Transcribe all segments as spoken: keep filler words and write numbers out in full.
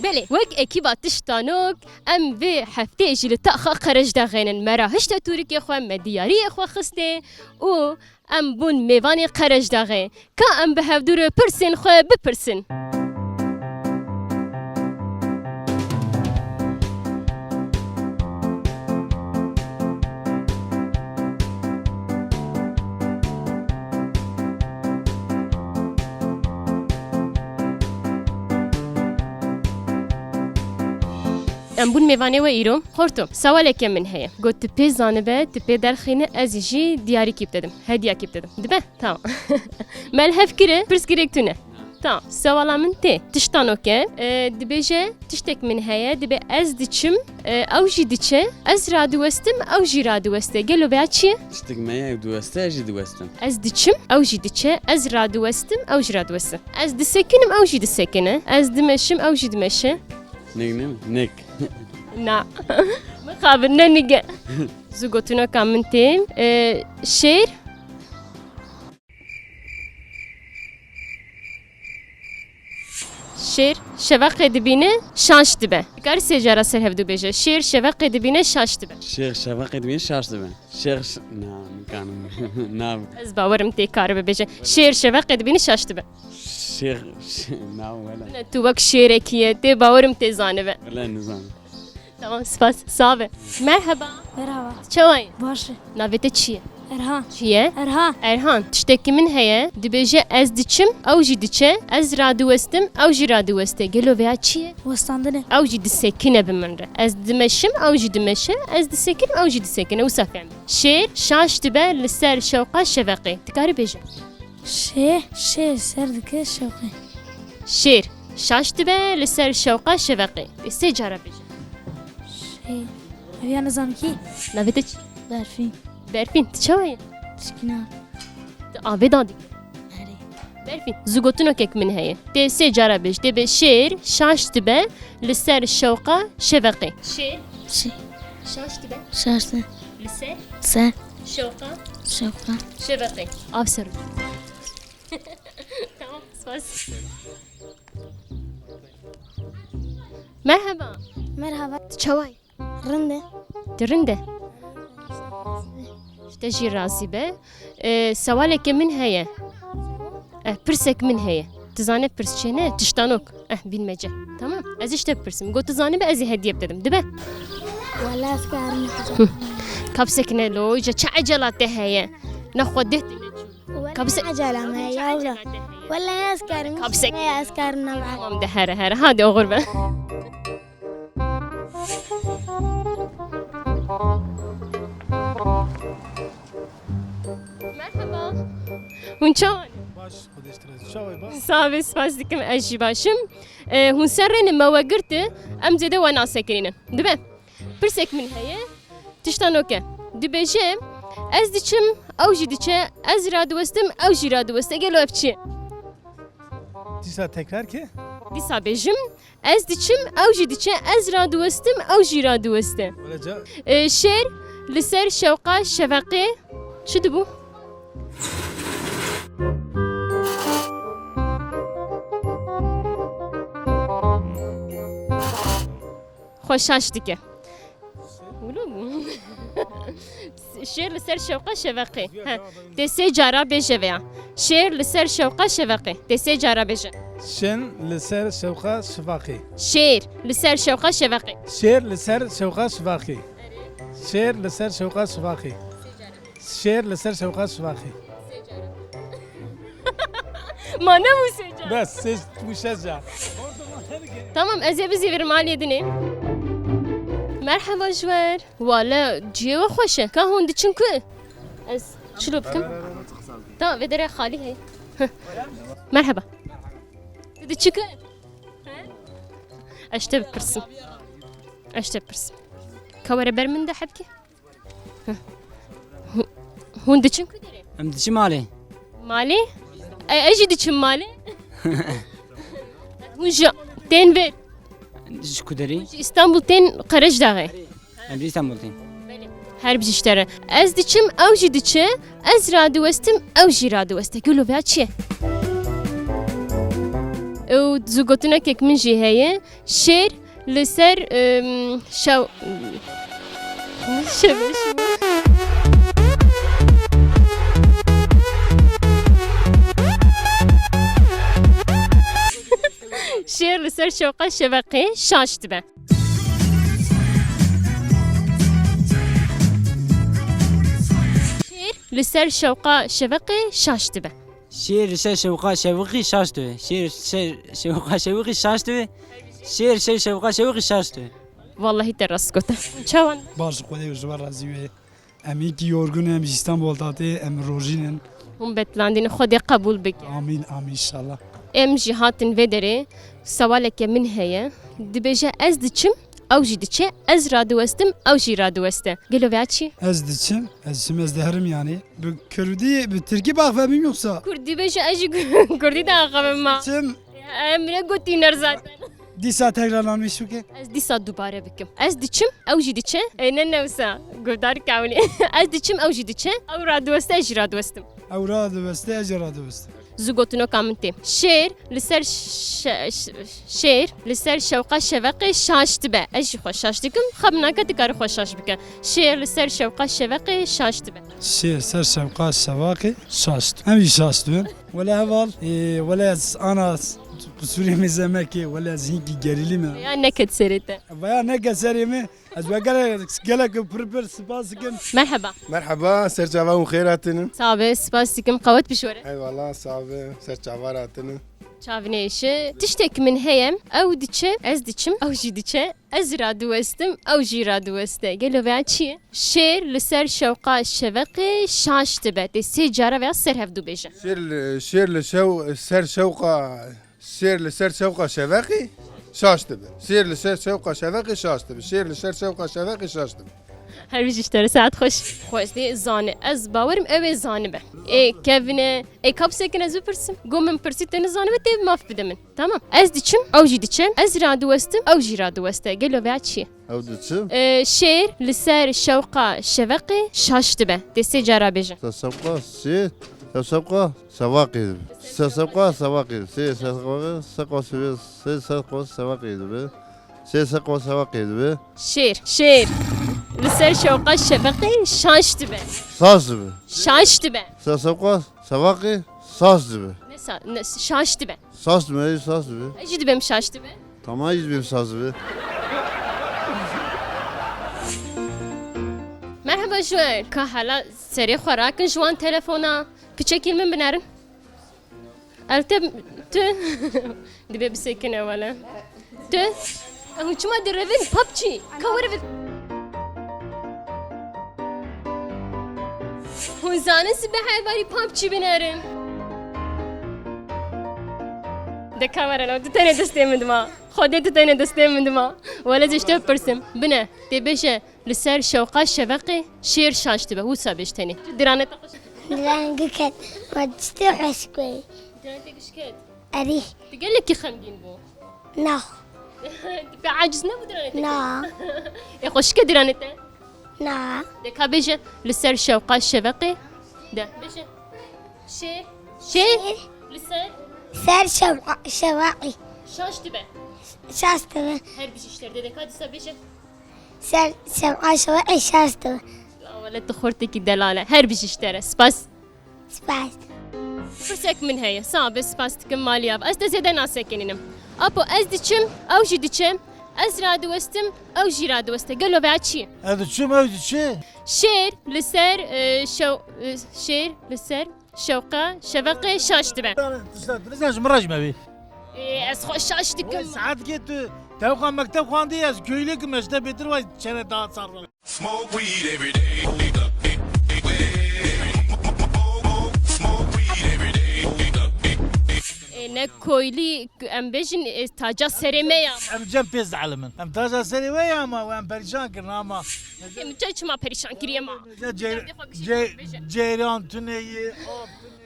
Belê, wek ekîba Tiştanok, em vê hefteyê jî li taxa Qerejdaxê nin. Me rahişte tûrikê xwe, me diyariyê xwe xistê û em bûn mêvanê Qerejdaxê. Ka em bi hevdû re pirsên xwe bipirsin. Em bûn mêvanê we îro. Xorto, sewaleke min heye. Got, tu pê zanibe, tu pê derxîne, ez jî diyarîkî bidedim. Hediyakî bidedim. Dibe? Tamam. Me li hev kire, pirsgirêk tune. Tamam. Sewala min tê. Tiştanoke, e, dibêje, tiştek min heye, dibe ez diçim, e, ew jî diçe, ez radiwestim, ew jî radiweste. Gelo veya çi ye? Tiştek me ye, ew diweste, ez jî diwestim. Ez diçim, ew jî diçe, ez radiwestim, ew jî radiweste. Ez disekinim, ew jî disekine, ez dimeşim, ew jî dimeşe. Nek ne mi? Nek. Na. Mixabin, ne nige. Zû gotineka min tê. E, şêr. Şêr şeveqê dibîne, şaş dibe. Dikarî sê cara ser hevdû bêje. Şêr şeveqê dibîne, şaş dibe. Şêr şeveqê dibîne, şaş dibe. Şêr ş-, na, nikanim. Na. Ez bawerim tê karibe bêje. Şêr şeveqê dibîne, şaş dibe. Şêr, ş-, na, wele. Ne, tu wek şêrekî ye, tê bawerim tê zanibe. Wele nizanim. Tamam, spas. Sağ be. Merhaba. Merhaba. Çawa yî? Baş e. Navê te çi ye? Erhan. Çi ye? Erhan. Erhan, tiştekî min heye. Dibêje ez diçim, ew jî diçe. Ez radiwestim, ew jî radiweste. Gelo veya çi ye? Westandin e. Ew jî disekine bi min re. Ez dimeşim, ew jî dimeşe. Ez disekinim, ew jî disekine. Wisa fehmî. Şêr şaş dibe li ser şewqa şeveqê. Dikarî bêje. Şê, şê ser dike şewqê. Şêr şaş dibe li ser şewqa şeveqê. Tê sê cara bêje. Şê. Ev ya nizam kî? Navê te çi? Berfîn. Berfîn, tu çawa yî? Pişkîna. Tu avê dadî? Erê. Berfîn, zû gotinokek min heye. Tê sê cara bêj. Tê bê şêr şaş dibe li ser şewqa şeveqê. Şêr. Şê. Şaş dibe. Şaş dibe. Li ser. Ser. Şewqa. Şewqa. Şeveqê. Av ser. Tamam, spas. Merhaba. Merhaba. Tu çawa yî? Rind e. Tu rind e? Ji te jî razî be. E, sewaleke min heye. E, pirsek min heye. Tu zane pirs çê ne? Tiştanok. Eh, bilmece. Tamam. Ez işte pirsim. Got tu zanibe ez ê hediye bidedim. Dibe? Wala ez karim. Kapsek ne lo, îca çi ecela te heye? Nexwe deh tine çû. Wala Kapsek. Ecela me ya wala. Wala ez karim. Kapsek. Ez karim ne. Tamam de here here. Hadi oxir be. Merhaba. Hûn çawa ne? Baş, Xwedê ji te razî. Çawa yî, baş? Sax be, spas dikim, ez jî baş im. E, hûn ser rê ne, me we girti, em zêde we nasekirînin. Dibe. Pirsek min heye. Tişta noke. Dibêje, ez diçim, ew jî diçe, ez radiwestim, ew jî radiweste. Gelo ev çi ye? Dîsa tekrar ke. Dîsa bêjim, ez diçim, ew jî diçe, ez radiwestim, ew jî radiweste. Wele ca- E, şêr li ser şewqa şeveqê çi dibû? Xwe şaş dike. Wilo bû. Şêr li ser şewqa şeveqê. He. Tê sê cara bêje veya. Şêr li ser şewqa şeveqê. Tê sê cara bêje. Şên li ser şewqa şeveqê. Şêr li ser şewqa şeveqê. Şêr li ser şewqa şeveqê. Şêr li ser şewqa şeveqê. Şêr li ser şewqa şeveqê. Ma ne bû sê cara? Bes, sê bû şeş cara. Tamam, ez ê bizîvirim aliyê dinê. Merheba ji we re. Wale, cihê we xweş e. Ka hûn diçin ku? Ez çilo bikim? Ta vê derê xalî heye. Merheba. Tu diçî ku? He? Ez ji te bipirsim. Ez ji te bipirsim. Ka were ber min de hebkê. Heh. Hû-, hûn diçin ku derê? Em diçin malê. Malê? E, ez jî diçim malê. Hûn ji tên vê? Ji ku derê? Ji Îstanbul tên Qerejdaxê. Em ji Îstanbul tên. Belê. Her bijî ji te re. Ez diçim, ew jî diçe. Ez radiwestim, ew jî radiweste. Gelo vêya çi ye? Ew zû gotinekek min jî heye. Şêr li ser, em, şew-, şev-, Şêr li ser şewqa şeveqê şaş dibe. Şêr li ser şewqa şeveqê şaş dibe. Şêr li ser şewqa şeveqê şaş dibe. Şêr ser şewqa şeveqê şaş dibe. Şêr ser şewqa şeveqê şaş dibe. Wallahî te rast gote. Çawan? Baş, Xwedê ji we razî wê. Em hînkî yorgun in, em ji Îstanbul hatê, em rojîn in. Hûn betlandîn, Xwedê qebûl bike. Amîn, amîn, înşallah. Em jî hatin vê derê, sewaleke min heye. Dibêje, ez diçim, ew jî diçe, ez radiwestim, ew jî radiweste. Gelo vêya çi? Ez diçim, ez diçim, ez diherim yani. Bi kurdî, bi tirkî biaxivim yoksa? Kurdî bêje, ez jî kurdî diaxivim ma. Diçim. Em ne gotîner zaten. Dîsa tekrarlanmış bike. Ez dîsa dubare bikim. Ez diçim, ew jî diçe. E, ne newsa, guhdar kewlî. Ez diçim, ew jî diçe. Ew radiweste, ez jî radiwestim. Ew radiweste, ez jî radiwestim. Zû gotinoka min tê. Şêr li ser ş-, ş-, şêr li ser şewqa şeveqê şaş dibe. Ez jî xwe şaş dikim. Xebnake dikare xwe şaş bike. Şêr li ser şewqa şeveqê şaş dibe. Şêr ser şewqa şeveqê şaş dibe. Em jî şaş dibin. Wele heval, e, wele ez ana s-, qusûrê min zehmet ke, wele ez hînkî gerîlî me. Ya neket serê te. Veya neket serê min, ez we gelek, gelek pir pir spas dikim. Merheba. Merheba, ser çava hûn xêr hatinin. Sağ be, spas dikim, qewet bişore. Eyvallah, sağ be, ser çava hatinin. Çavnêşe, tiştek min heye, ew diçe, ez diçim, ew jî diçe. Ez radiwestim, ew jî radiweste. Gelo veya çi ye? Şêr li ser şewqa şeveqê şaş dibe. Tê sê cara veya ser hevdu bêje. Şêr li, şêr li şew-, ser şewqa, şêr li ser şewqa şeveqê şaş dibe. Şêr li ser şewqa şeveqê şaş dibe. Şêr li ser şewqa şeveqê şaş dibe. Her bijî ji te re, saet xweş. Xwestê zane. Ez bawerim ew ê zanibe. Ê kevine, ê ka bisekin ez bipirsim. Go min pirsî te nizanibe tê maf bide min. Tamam. Ez diçim, ew jî diçe. Ez radiwestim, ew jî radiweste. Gelo veya çi ye? Ew diçim. Ee, şêr li ser şewqa şeveqê şaş dibe. Tê sê cara bêje. Ser şewqa şê, ser şewqa şeveqê dibe. Ser şewqa şeveqê dibe. Sê şewqa, şewqa şeveqê, sê şewqa şeveqê dibe. Sê şewqa şeveqê dibe. Şêr, şêr. Li ser şewqa şeveqê şaş dibe. Şaş dibe. Şaş dibe. Ser şewqa şeveqê şaş dibe. Ne sa-, ne, şaş dibe. Şaş dibe, şaş dibe. Ez jî dibêm şaş dibe. Tamam, ez jî dibêm şaş dibe. Merheba ji we. Ka hela serê xwe rakin ji wan telefona. Piçekî min binerin. Ev te, tu. Dibe bisekine wele. Tu. Hûn çima direvin? PUBG. Ka were bi-, Hûn zanin sibeh ev barî PUBG binerin. De ka were, tu tenê destê min dima. Xwedê tu tenê destê min dima. Wele ez ji te bipirsim. Bine, tê bêje li ser şewqa şeveqê şêr şaş dibe. Wisa bêj tenê. Dirane te xweş. Diran giket. Ma tiştê xweş koyî. Dirane te giş ket. Erî. Tu gelekî xemgîn bû. Na. Tu pê aciz nebû dirane te? Na. Ê xweşike dirane te? Na. De ka bêje li ser şewqa şeveqê. De bêje. Şê. Şê. Şê. Li ser. Ser şewa-, şewaî. Şaş dibe. Şaş dibe. Her bijî ji te re de ka dîsa bêje. Ser şewa-, şewaî şaş dibe. La wele tu xortekî delal e. Her bijî ji te re. Spas. Spas. Pirsek min heye. Sabe spas dikim maliya. Ez te zêde nasekinînim. Apo ez diçim, ew jî diçe. Ez radiwestim, ew jî radiweste. Gelo veya çi ye? Ez diçim, ew diçe. Şêr li ser, e, şew-, e, şêr li ser şewqa şeveqê şaş dibe. Tişta, tişta ji min re jî mebî. E, ez xwe şaş dikim. Saet ke tu tewqa mekteb xwandî, ez köylü kim, ez te bêtir vay çene daha sar. Smoke weed every day. Smoke weed every day. Ê, E, koylî, em bêjin, e, taca serê me ya. Em cem pêz dielimin. Em taca serê we ya ama, em perîşan kirin ama. Em çi çima perîşan kiriye ma? Cê-, cê-, ceyran tune ye, av tune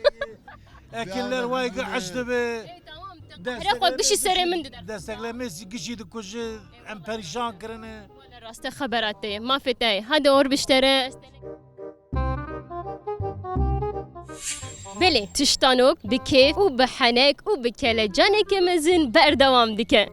ye. Ekinler vay ki eş dibe. Ey, tamam, tamam. Here xwe gişî serê min dide. Desteklemesi gişî dikuje, em perîşan kirine. Wele raste xebera te ye. Mafê te ye. Hadi or biştere. Belê, tiştanok bi kêf û bi henek û bi kelecaneke mezin berdewam dike.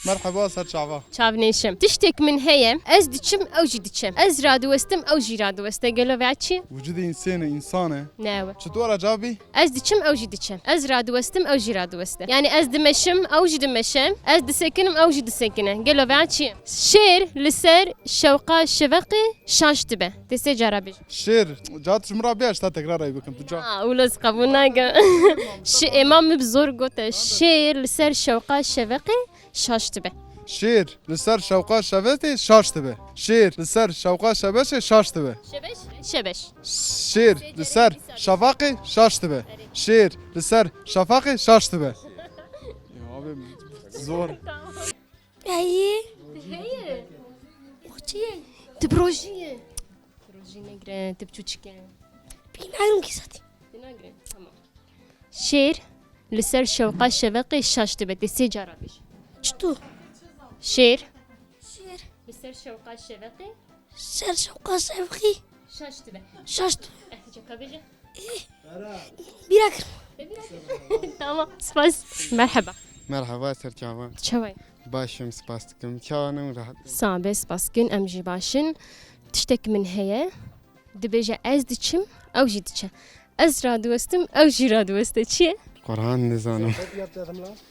Merheba, ser çava. Çavnêşim. Tiştek min heye, ez diçim, ew jî diçe. Ez radiwestim, ew jî radiweste. Gelo veya çi? Vücudê însêne, însane. Ne we? Çi tu ara cevabî? Ez diçim, ew jî diçe. Ez radiwestim, ew jî radiweste. Yani ez dimeşim, ew jî dimeşe. Ez disekinim, ew jî disekine. Gelo veya çi? Şêr li ser şewqa şeveqê şaş dibe. Tê sê cara bêje. Şêr, ca tu ji min re bêje, ta tekrar ey bikim, tu ca. Aa, wilo ez qebûl nakim. Şi-, êma min bi zor gote. Şêr li ser şewqa şeveqê şaş dibe. Şêr li ser şewqa şeveqê şaş dibe. Şêr li ser şewqa şebeşê şaş dibe. Şebeş? Şebeş. Şêr li ser şafaqê şaş dibe. Şêr li ser şafaqê şaş dibe. Ya abi, zor. Heye. Heye. O çi ye? Tu bi rojî ye. Tu bi rojî negre, tu bi çûçik e. Pî nagrim kî zatî. Tu nagre, tamam. Şêr li ser şewqa şeveqê şaş dibe. Tê sê cara bêj. Çitu? Şêr. Şêr. Li ser şewqa şeveqê. Ser şewqa şeveqê. Şaş dibe. Şaş dibe. Eh, ceka bêje. Eh, bîra kir. Tamam, spas. Merhaba. Merhaba, ser çava. Çawa yî? Başim, spas dikim. Çawa ne rahat. Sabe, spas kin, em jî başin. Tiştek min heye. Dibêje ez diçim, ew jî diçe. Ez radiwestim, ew jî radiweste. Çi ye? Quran nizanim.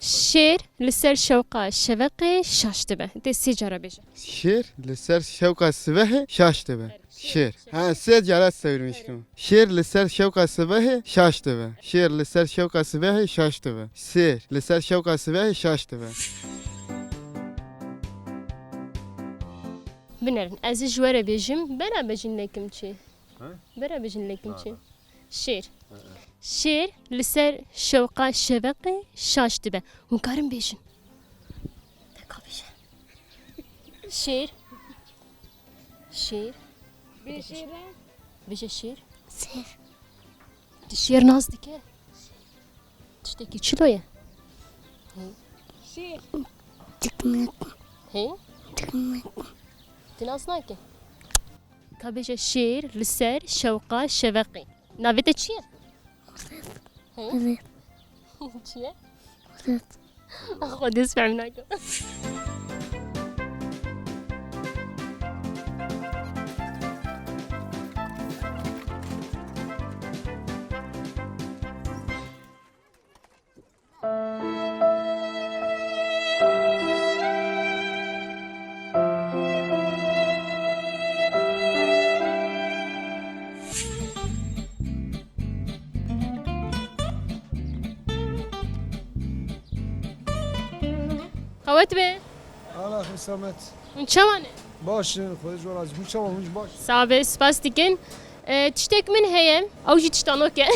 Şêr li ser şewqa şeveqê şaş dibe. Tê sê cara bêje. Şêr li ser şewqa sibehê şaş dibe. Şêr. Ha, sê cara sewrmiştim. Şêr li ser şewqa sibehê şaş dibe. Şêr li ser şewqa sibehê şaş dibe. Şêr li ser şewqa sibehê şaş dibe. Binerin, ez ji we re bêjim, bera bejin lekim çi? Ha? Bera bejin lekim çi? Şêr. Şêr li ser şewqa şeveqê şaş dibe. Hûn karin bêjin. Teka bêje. Şêr. Şêr. Bê şêr e? Bêje şêr. Şêr. Tu şêr nas dike? Tiştekî çilo ye? Şêr. Dikmet. He? Dikmet. Tu nas nake? Ka bêje şêr li ser şewqa şeveqê. Navê te çi ye? He? Çi ye? Xwe dest fehm nakim. Qewet be. Ala Xêr Samet. Hûn çawa ne? Baş in, Xwedê ji we razî. Hûn çawa, hûn jî baş? Sabe, spas dikin. E, tiştek min heye, ew jî tiştanok e.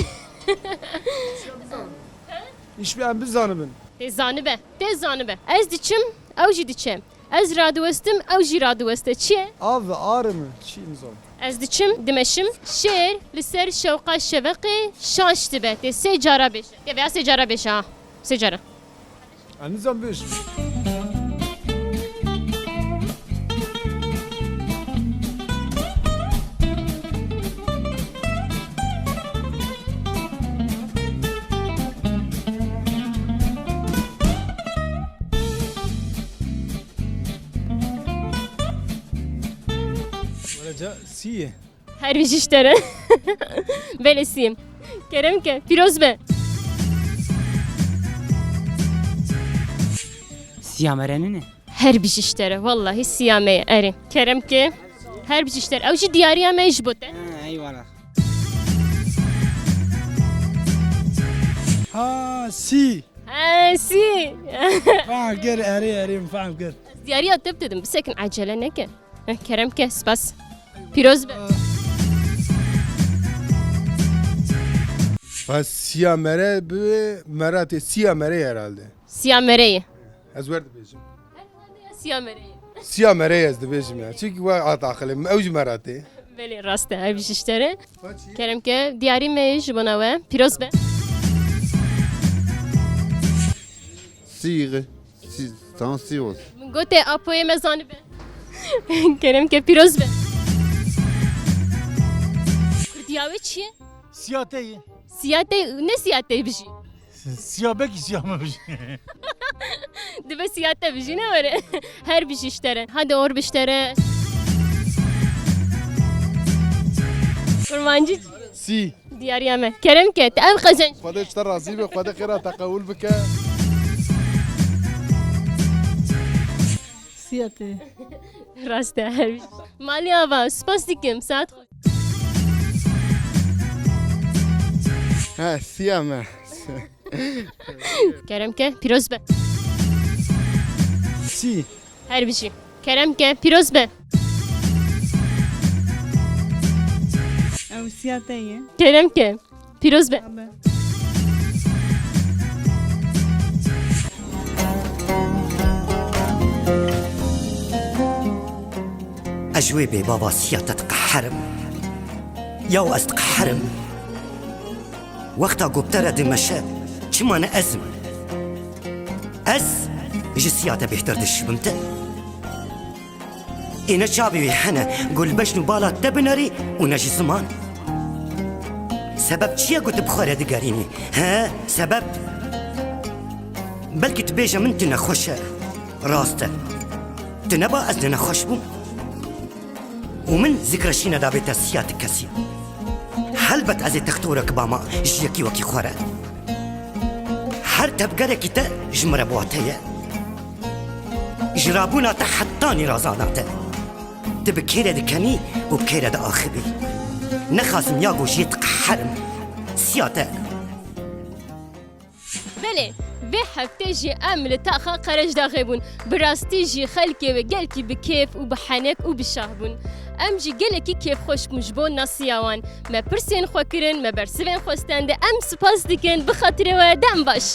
Îş bi em bizanibin. Tê zanibe, tê zanibe. Ez diçim, ew jî diçe. Ez radiwestim, ew jî radiweste. Çi ye? Av, ar mi? Çi nizam? Ez diçim, dimeşim. Şêr li ser şewqa şeveqê şaş dibe. Tê sê cara bêje. Tê veya sê cara bêje ha. Sê cara. Ez nizam bêjim. Wele ca sî ye. Her bijî ji te re. Belê siyê. Kerem ke. Pîroz be. Siya me re nîne? Her bijî ji te re. Wellahî siya me ye. Erê. Kerem ke. Her bijî ji te re. Ew jî diyariya me ji bo te. Ha, eyvallah. Ha, sî. Ha, sî. Fam kir, erê, erê, fam kir. Diyariya te bidim. Bisekin, acele neke. Eh, kerem ke, spas. Pîroz be. Ha, siya mere bi, mera tê, siya mere herhalde. Siya mereyê. Ez wer dibêjim. Siya mereyê. Siya mereyê ez dibêjim ya. Çünkü we hat aqilê min, ew jî mera tê. Belê, rast e, ev jî ji te re. Kerem ke, diyarî me ji bona we. Pîroz be. Sî, sî, tan sî olsun. Min gotê apoyê me zanibe. Kerem ke, pîroz be. Kurdiya wê çi ye? Siyate ye. Siyate, ne siyate bijî? Siyabekî siyame bijî. Dibe siyate bijî ne were. Her bijî ji te re. Hadi or bi ji te re. Kurmancî. Sî. Diyariya me. Kerem ke, te ev qezenç. Xwedê ji te razî be, Xwedê xêra te qewûl bike. Siyate. Rast e, her bijî. Malî ava, spas dikim. Saet xweş. Ha, siya me. Kerem ke, pîroz be. Sî. Her bijî. Kerem ke, pîroz be. Ew siya te ye. Kerem ke, pîroz be. Abe. Ez ji wê bêbava siya te diqeherim. Yaw ez diqeherim. Wexta ku bi te re dimeşe, çima ne ez im? Ez ji siya te bêhtir dişibim te. Ê ne çavê wê hene ku li beşn û bala te binerî û ne ji ziman. Sebeb çi ye ku tu bi xwe re digerînî? He, sebeb? Belkî tu bêje min tu nexweş e. Rast e. Tu neba ez ne nexweş bûm. Û min zikreşîne dabê te siya ti kesî. Helbet ez ê textorek bama ji yekî wekî xwe re. Her tevgerekî te ji min re bi wate ye. Ji rabûna te hetanî razana te. Tu bi kê re dikenî û bi kê re diaxivî. Nexasim ya ku jê diqeherim. Siya te. Belê, vê heftê jî em li taxa Qerejdaxê bûn. Bi rastî jî xelkê wê gelkî bi kêf û bi henek û bi şah bûn. Em jî gelekî kêfxweş bûn ji bo nasiya wan. Me pirsên xwe kirin, me bersivên xwe stende. Em spas dikin, bi xatirê we dem baş.